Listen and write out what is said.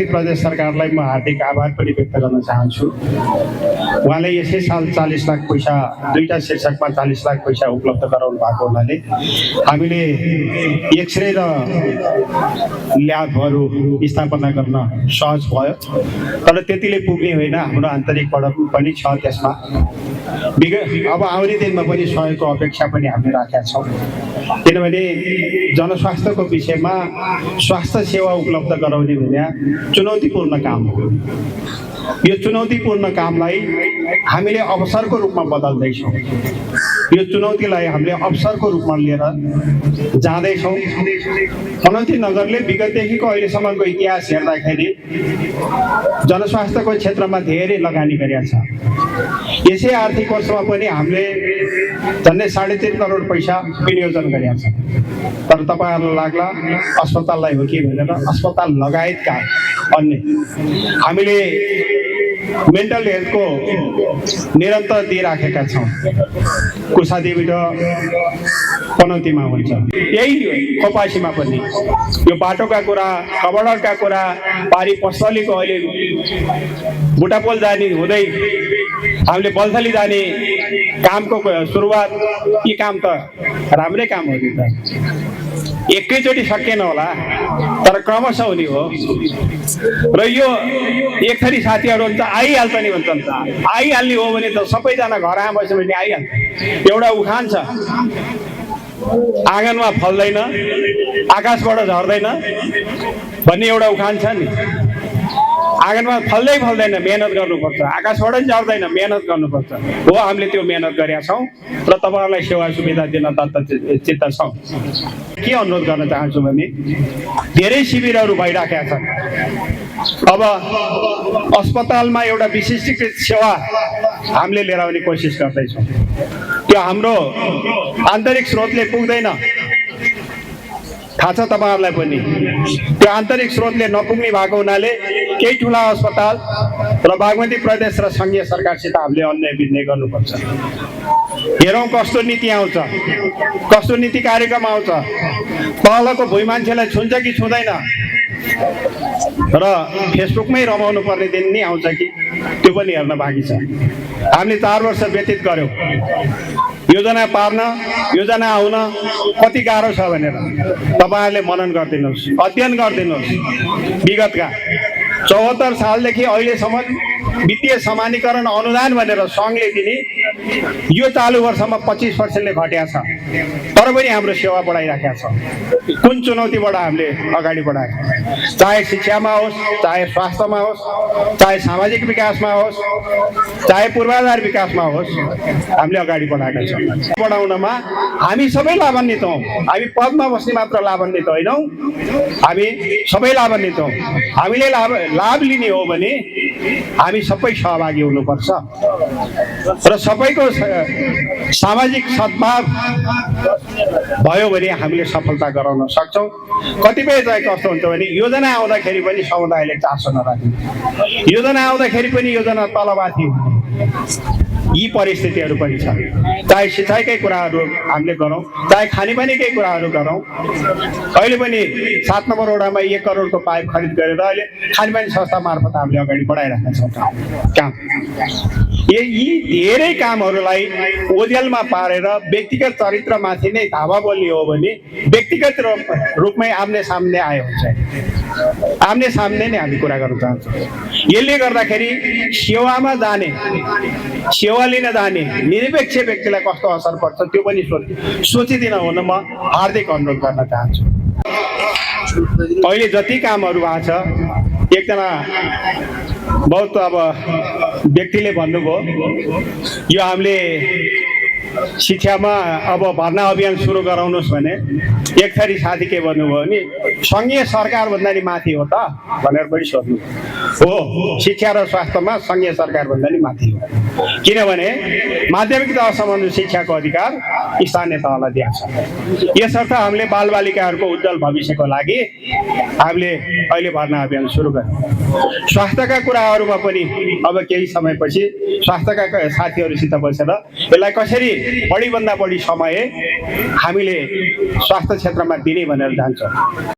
प्रदेश सरकारलाई म हार्दिक आभार पनि व्यक्त गर्न चाहन्छु। उहाँले यसै साल 40 लाख पैसा दुईटा शीर्षकमा 40 लाख पैसा उपलब्ध गराउनु भएको हुनाले हामीले एक्सरे र ल्याबहरू स्थापना गर्न सहज भयो। तर त्यतिले पुग्ने होइन, हाम्रो आन्तरिकबाट पनि छ त्यसमा। अब आउने दिनमा पनि सहयोगको अपेक्षा पनि हामीले राखेका छौँ, किनभने जनस्वास्थ्यको विषयमा स्वास्थ्य सेवा उपलब्ध गराउने भने चुनौतीपूर्ण काम हो। यो चुनौतीपूर्ण कामलाई हामीले अवसरको रूपमा बदल्दैछौँ। यो चुनौतीलाई हामीले अवसरको रूपमा लिएर जाँदैछौँ। पनौती नगरले विगतदेखिको अहिलेसम्मको इतिहास हेर्दाखेरि जनस्वास्थ्यको क्षेत्रमा धेरै लगानी गरेका छ। यसै आर्थिक वर्षमा पनि हामीले झन्डै 3.5 करोड पैसा विनियोजन गरेका छ। तर तपाईँहरूलाई लाग्ला अस्पताललाई हो कि भनेर, अस्पताल लगायतका अन्य हामीले मेन्टल हेल्थको निरन्तर दिइराखेका छौँ। कुसादेवी र पनौतीमा हुन्छ, यही कपासीमा पनि यो बाटोका कुरा, कबडरका कुरा, पारी पसलीको अहिले बुटापोल जाने हुँदै हामीले बल्थली जाने कामको सुरुवात, यी काम त राम्रै काम हो नि त। एकैचोटि सकिएन होला, तर क्रमशः हुने हो। र यो एक थरी साथीहरू हुन्छ आइहाल्छ नि भन्छन् त, आइहाल्ने हो भने त सबैजना घर आए बस्यो भने आइहाल्छ। एउटा उखान छ, आँगनमा फल्दैन आकाशबाट झर्दैन भन्ने एउटा उखान छ नि। आँगनमा फल्दैन, मेहनत गर्नुपर्छ। आकाशबाट पनि झर्दैन, मेहनत गर्नुपर्छ। हो, हामीले त्यो मेहनत गरेका छौँ र तपाईँहरूलाई सेवा सुविधा दिन चित्त छौँ। के अनुरोध गर्न चाहन्छु भने धेरै शिविरहरू भइराखेका छन्। अब अस्पतालमा एउटा विशिष्टीकृत सेवा हामीले लिएर आउने कोसिस गर्दैछौँ। त्यो हाम्रो आन्तरिक स्रोतले पुग्दैन, थाहा छ तपाईँहरूलाई पनि। त्यो आन्तरिक स्रोतले नपुग्ने भएको हुनाले केही ठुला अस्पताल र बागमती प्रदेश र सङ्घीय सरकारसित हामीले अन्याय विन्याय गर्नुपर्छ। हेरौँ कस्तो नीति आउँछ, कस्तो नीति कार्यक्रम आउँछ। तलको भुइँ मान्छेलाई छुन्छ कि छुँदैन र फेसबुकमै रमाउनु पर्ने दिन नि आउँछ कि, त्यो पनि हेर्न बाँकी छ। हामीले 4 वर्ष व्यतीत गऱ्यौँ योजना पार्न, योजना आउन कति गाह्रो छ भनेर। तपाईँहरूले मनन गरिदिनुहोस्, अध्ययन गरिदिनुहोस्। विगतका 74 सालदेखि अहिलेसम्म वित्तीय समानीकरण अनुदान भनेर सङ्घले दिने यो चालु वर्षमा 25%ले घटेको छ। तर पनि हाम्रो सेवा बढाइराखेका छ। कुन चुनौतीबाट हामीले अगाडि बढायौँ, चाहे शिक्षामा होस्, चाहे स्वास्थ्यमा होस्, चाहे सामाजिक विकासमा होस्, चाहे पूर्वाधार विकासमा होस्, हामीले अगाडि बढाएका छौँ। बढाउनमा हामी सबै लाभान्वित हौँ। हामी पदमा बस्ने मात्र लाभान्वित होइनौँ, हामी सबै लाभान्वित हौँ। हामीले लाभ लिने हो भने हामी सबै सहभागी हुनुपर्छ र सबैको सामाजिक सद्भाव भयो भने हामीले सफलता गराउन सक्छौँ। कतिपय चाहिँ कस्तो हुन्छ भने योजना आउँदाखेरि पनि समुदायले चासो नराख्ने, योजना आउँदाखेरि पनि योजना तलमाथि हुने, यी परिस्थितिहरू पनि छ। चाहे सिँचाइकै कुराहरू हामीले गरौँ, चाहे खानेपानीकै कुराहरू गरौँ। अहिले पनि 7 नम्बर वडामा 1 करोडको पाइप खरिद गरेर अहिले खानेपानी संस्था मार्फत हामीले अगाडि बढाइरहेका छौँ काम। यी धेरै कामहरूलाई ओझेलमा पारेर व्यक्तिगत चरित्रमाथि नै धावा बोल्ने हो भने व्यक्तिगत रूपमै आम्ने सामने आयो हुन्छ। आम्ने सामने नै हामी कुरा गर्न चाहन्छौँ। यसले गर्दाखेरि सेवामा जाने, सेवा लिन जाने निरपेक्ष व्यक्तिलाई कस्तो असर पर्छ त्यो पनि सोचिदिन हुन म हार्दिक अनुरोध गर्न चाहन्छु। अहिले जति कामहरू भएको छ, एकजना बहुत अब व्यक्तिले भन्नुभयो यो हामीले शिक्षामा अब भर्ना अभियान सुरु गराउनुहोस् भने एक थरी साथी के भन्नुभयो भने सङ्घीय सरकार भन्दा नि माथि हो त भनेर पनि सोध्नु हो। शिक्षा र स्वास्थ्यमा सङ्घीय सरकार भन्दा नि माथि हो, किनभने माध्यमिक तहसम्म शिक्षाको अधिकार स्थानीय तहलाई दिएको छ। यसर्थ हामीले बालबालिकाहरूको उज्जवल भविष्यको लागि हामीले अहिले भर्ना अभियान सुरु गर्यौँ। स्वास्थ्यका कुराहरूमा पनि अब केही समयपछि स्वास्थ्यका साथीहरूसित बसेर यसलाई कसरी बढीभन्दा बढी समय हामीले स्वास्थ्य क्षेत्रमा दिने भनेर जान्छौँ।